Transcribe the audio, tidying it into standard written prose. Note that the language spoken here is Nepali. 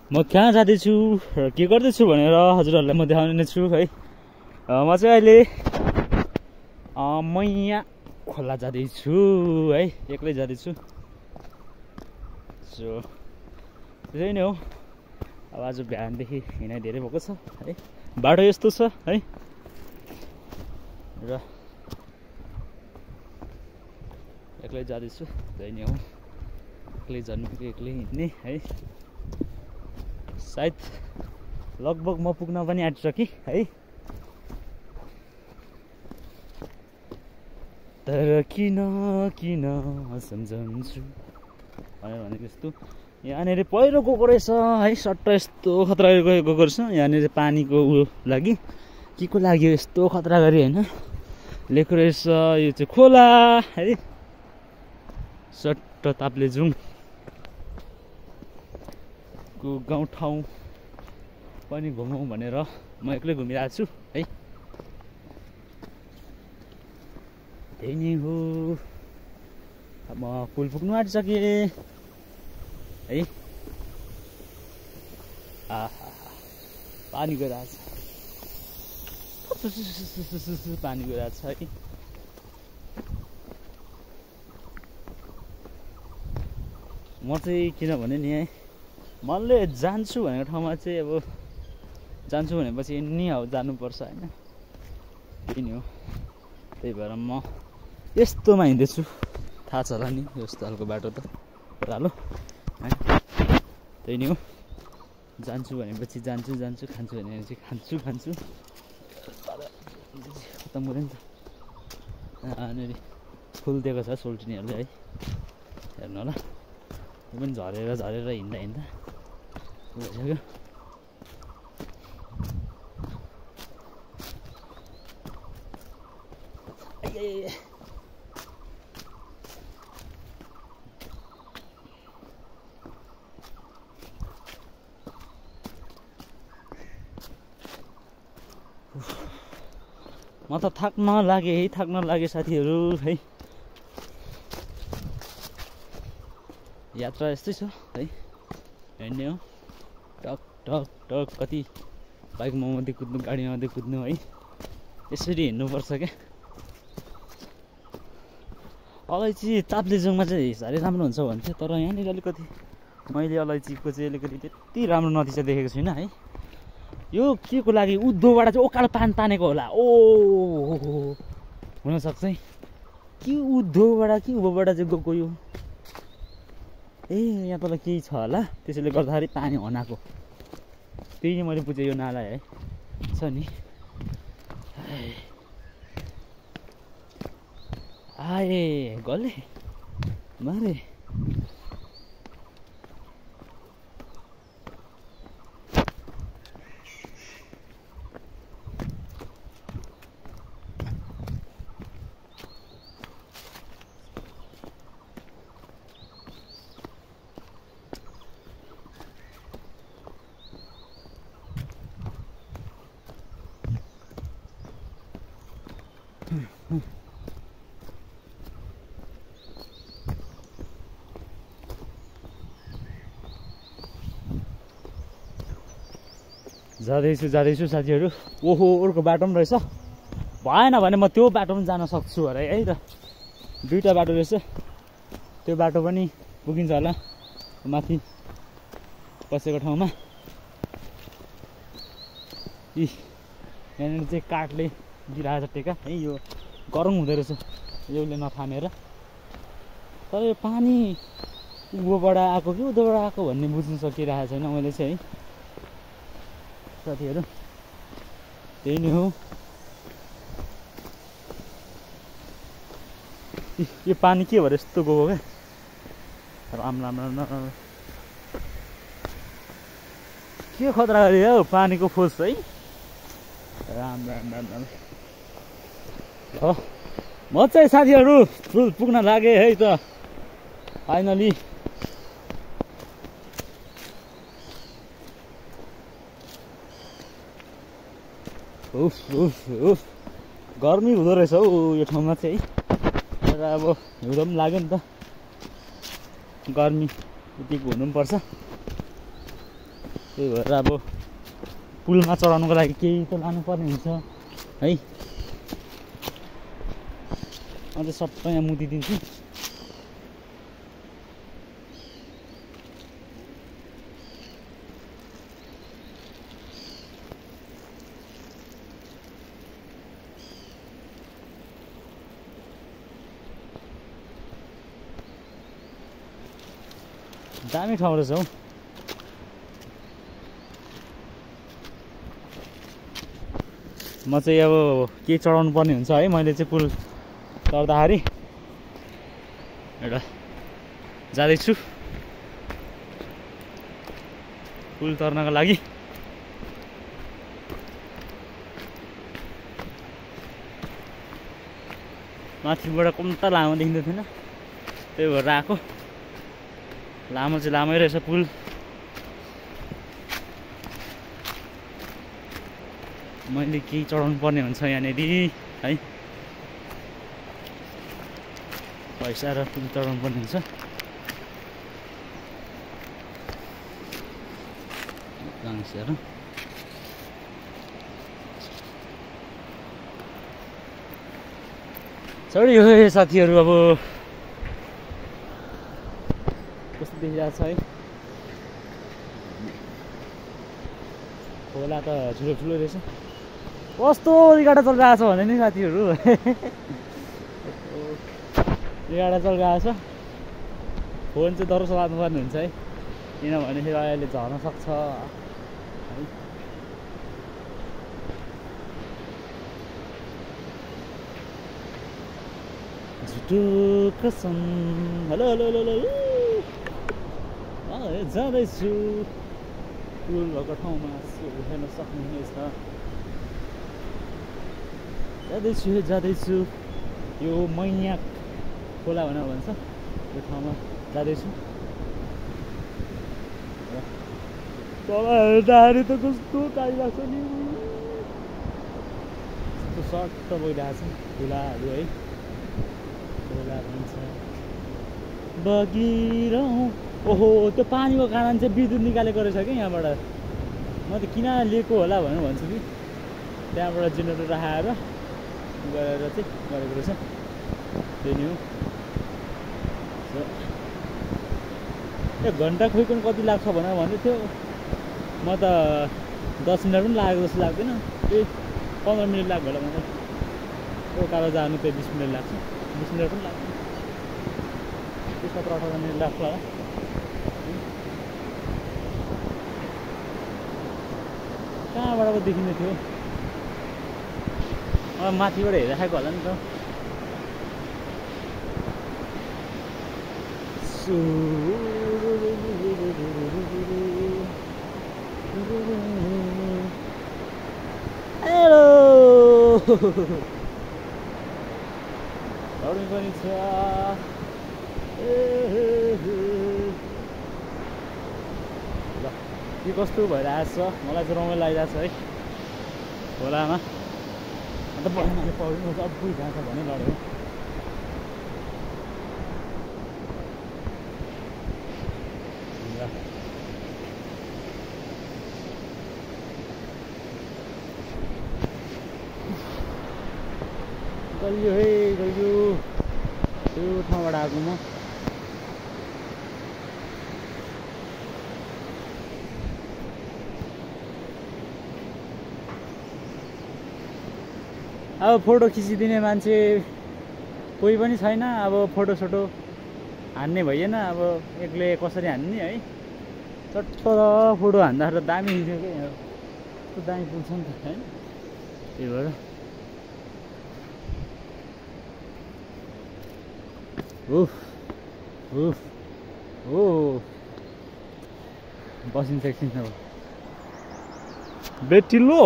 म कहाँ जाँदैछु र के गर्दैछु भनेर हजुरहरूलाई म देखाउने नै छु है। म चाहिँ अहिले मैया खोला जाँदैछु है, एक्लै जाँदैछु। सो त्यही नै हो। अब आज बिहानदेखि हिँडाइ धेरै भएको छ है, बाटो यस्तो छ है र एक्लै जाँदैछु। त्यही नै हो, एक्लै जन्मेको एक्लै हिँड्ने है। सायद लगभग म पुग्न पनि आँटिसकेँ है। तर किन किन सम्झन्छु भनेर भनेको जस्तो यहाँनिर पहिरो गएको रहेछ है। सट्ट यस्तो खतरा गएको रहेछ यहाँनिर पानीको लागि के को लागि यस्तो खतरा गरी होइन लेखेको रहेछ। यो चाहिँ खोला है, सट्ट ताप्लेजुङ को गाउँठाउँ पनि घुमौँ भनेर म एक्लै घुमिरहेको छु है। त्यही नै हो। अब म पुल पुग्नु आँटिसकेँ है। पानी गइरहेछ, पानी गइरहेछ है। म चाहिँ किनभने नि है, मैले जान्छु भनेको ठाउँमा चाहिँ अब जान्छु भनेपछि नि अब जानुपर्छ होइन, त्यही नै हो। त्यही भएर म यस्तोमा हिँड्दैछु, थाहा छ होला नि यस्तो खालको बाटो त ओह्रालो है। त्यही नै हो, जान्छु भनेपछि जान्छु जान्छु, खान्छु भनेपछि खान्छु खान्छु। खतम गऱ्यो नि त। यहाँनिर फुल दिएको छ सोल्टिनीहरूले है, हेर्नु होला। यो पनि झरेर झरेर हिँड्दा हिँड्दा भइसक्यो। म त थाक्न लागे साथीहरू है। यात्रा यस्तै छ है, हिँड्ने हो टक टक टक। कति बाइकमा मात्रै कुद्नु, गाडीमा मात्रै कुद्नु है, यसरी हिँड्नुपर्छ क्या। अलैँची ताप्लेजुङमा चाहिँ साह्रै राम्रो हुन्छ भन्थ्यो, तर यहाँनिर अलिकति मैले अलैँचीको चाहिँ अलिकति त्यति राम्रो नतिजा देखेको छुइनँ है। यो के को लागि उद्धोबाट चाहिँ ओकालो पानी तानेको होला। ओ हुनसक्छ है, कि उद्धोबाट कि उँभोबाट चाहिँ गएको यो। ए यहाँ तल केही छ होला, त्यसैले गर्दाखेरि पानी हनाएको। त्यही मैले बुझेँ, यो नाला है छ नि। आए गले मारे जाँदैछु साथीहरू। ओहो अर्को बाटो पनि रहेछ, भएन भने म त्यो बाटो पनि जान सक्छु अरे है त। दुईवटा बाटो रहेछ, त्यो बाटो पनि पुगिन्छ होला माथि बसेको ठाउँमा। यहाँनिर चाहिँ काठले दिइरहेको छ टेका है, यो गरम हुँदो रहेछ यसले नथामेर। तर यो पानी उँभोबाट आएको कि उँधोबाट आएको भन्ने बुझ्नु सकिरहेको छैन मैले चाहिँ है साथीहरू। त्यही नै हो। यो पानी के भएर यस्तो गयो क्या, राम राम राम राम। के खतरा गरी हौ पानीको फोर्स है, राम राम राम राम। हो म चाहिँ साथीहरू फुल पुग्न लागेँ है त फाइनली। उफ गर्मी हुँदो रहेछ हौ यो ठाउँमा चाहिँ। तर अब हिउँदो पनि लाग्यो नि त, गर्मी यतिको हुनु पनि पर्छ। त्यही भएर अब पुलमा चढाउनुको लागि केही त लानुपर्ने हुन्छ है। अन्त सबै यहाँ मुदिदिन्छु। दामी ठाउँ रहेछ हौ। म चाहिँ अब के चढाउनु पर्ने हुन्छ है। मैले चाहिँ पुल चढ्दाखेरि एउटा जाँदैछु पुल तर्नको लागि। माथिबाट कम्ता लामो देखिँदै थिएन, त्यही भएर आएको। लामो चाहिँ लामै रहेछ पुल। मैले केही चढाउनु पर्ने हुन्छ यहाँनिर है। पैसा र पुल चढाउनु पर्ने हुन्छ। गाउँसेहरू चढ्यो है साथीहरू। अब कस्तो देखिरहेको छ है। खोला त ठुलो ठुलो रहेछ। कस्तो रिगाडा चलिरहेको छ भने नि साथीहरू रिगाडा चलिरहेको छ। फोन चाहिँ डर चलाउनुपर्ने हुन्छ है, किनभने फेरि अहिले झर्न सक्छ है। झुटो कसम। हेलो हेलो हेलो हेलो जाँदैछु पुल भएको ठाउँमा हेर्न सक्नुहुनेछ। जाँदैछु यो मैया खोला भनेर भन्छ, त्यो ठाउँमा जाँदैछु। तल हेर्दाखेरि त कस्तो काली लाग्छ नि, कस्तो सर्ट भइरहेको छ खोलाहरू है। खोला भन्छ बगिरहँ। ओहो, त्यो पानीको कारण चाहिँ विद्युत निकालेको रहेछ क्या यहाँबाट। म त किन लिएको होला भनेर भन्छु कि त्यहाँबाट जेनेरेटर राखेर गरेर चाहिँ गरेको रहेछ। त्यही नै हो। 1 घन्टा खोइकन कति लाग्छ भनेर भन्दै थियो। म त 10 मिनट पनि लागेको जस्तो लाग्दैन। त्यही 15 मिनट लाग्यो होला। मतलब उकालो जानु त्यही 20 मिनट लाग्छ। 20 मिनट पनि लाग्छ। 17-18 मिनट लाग्छ होला। कहाँबाट पो देखिँदै थियो? माथिबाट हेरिराखेको होला नि त। हेलो अरू पनि छ। ल के कस्तो भइरहेको छ, मलाई चाहिँ रमाइलो लागिरहेको छ है खोलामा। अन्त बहिनीले पौडी अब बुझिरहेको छ भने लड्यो। गलियो है गलियो, त्यो ठाउँबाट आएको म। अब फोटो खिचिदिने मान्छे कोही पनि छैन। अब फोटो सोटो हान्ने भइएन। अब एक्लै कसरी हान्ने है। चट्ट फोटो हान्दाखेरि दामी हुन्थ्यो क्या। यहाँ कस्तो दामी पुग्छ नि त होइन। त्यही भएर बसिन्छ एकछिन अब बेटिलो।